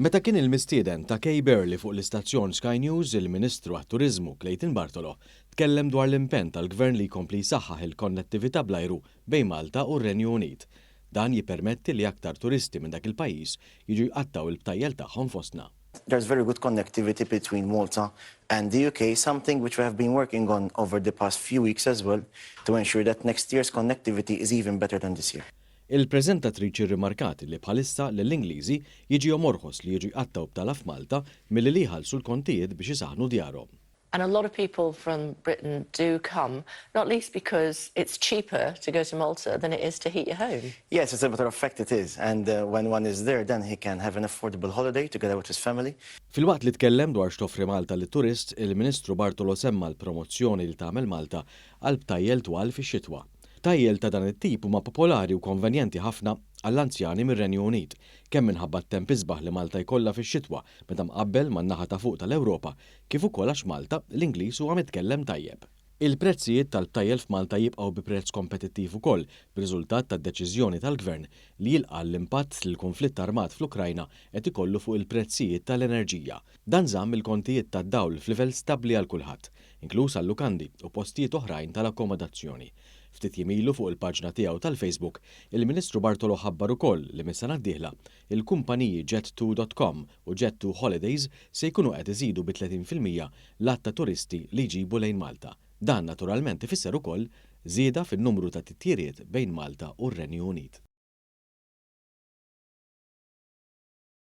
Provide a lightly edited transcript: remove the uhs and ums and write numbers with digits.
Meta kien il-mistieden ta' Kay Burley fuq l-istazzjon Sky News, il-Ministru għat-Turiżmu Clayton Bartolo tkellem dwar l-impenn tal-Gvern li jkompli jsaħħaħ il-konnettività bl-ajru bejn Malta u r-Renju Unit. Dan jippermetti li aktar turisti minn dak il-pajjiż jiġu jqattgħu l-btajjel tagħhom fostna. There's very good connectivity between Malta and the UK, something which we have been working on over the past few weeks as well to ensure that next year's connectivity is even better than this year. Il-preżentatriċi rrimarkat li bħalissa lill-Ingliżi jiġihom orħos li jiġu jqattgħu btala f'Malta milli li jħallsu l-kontijiet biex isaħħnu djarhom. And a lot of people from Britain do come, not least because it's cheaper to go to Malta than it is to heat your home. Yes, as a matter of fact it is. And when one is there, then he can have an affordable holiday together with his family. Filwaqt li tkellem dwar x'toffri Malta lit-turist, il-Ministru Bartolo semma l-promozzjoni li tagħmel Malta għal btajjel twal fix-xitwa. Btajjel ta' dan it-tip huma popolari u konvenjenti ħafna għall-anzjani mir-Renju Unit, kemm minħabba t-temp isbaħ li Malta jkollha fix-xitwa meta mqabbel man-naħa ta' fuq tal-Ewropa, kif ukoll għax Malta l-Ingliż huwa mitkellem tajjeb. Il-prezzijiet tal-btajjel f'Malta jibqgħu bi prezz kompetittiv ukoll b'riżultat tad-deċiżjoni tal-Gvern li jilqa' l-impatt li l-konflitt armat fl-Ukrajna qed ikollu fuq il-prezzijiet tal-enerġija. Dan żamm il-kontijiet tad-dawl f'livell stabbli għal kulħadd, inkluż għal-lukandi u postijiet oħrajn tal-akkomodazzjoni. Ftit jiem ilu fuq il-paġna tiegħu tal-Facebook, il-Ministru Bartolo ħabbar ukoll li mis-sena d-dieħla il-kumpaniji Jet2.com u Jet2 Holidays se jkunu qed iżidu bi 30% l-għadd ta' turisti li jġibu lejn Malta. Dan naturalment ifisser ukoll żieda fin-numru ta' titjiriet bejn Malta u r-Renju Unit.